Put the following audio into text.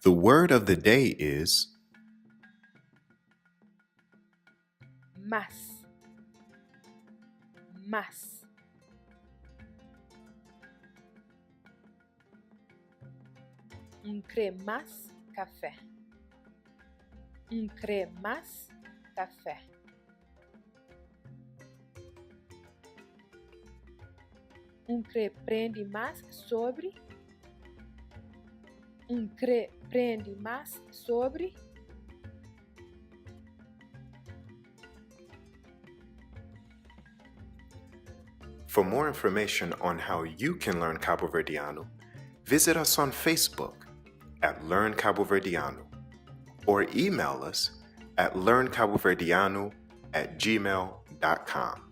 The word of the day is Más. Más. N krê más kafé. N krê más kafé. N krê prende más sobri. N krê prende más sobri. For more information on how you can learn Caboverdiano, visit us on Facebook at Learn Caboverdiano or email us at learncaboverdiano at gmail.com.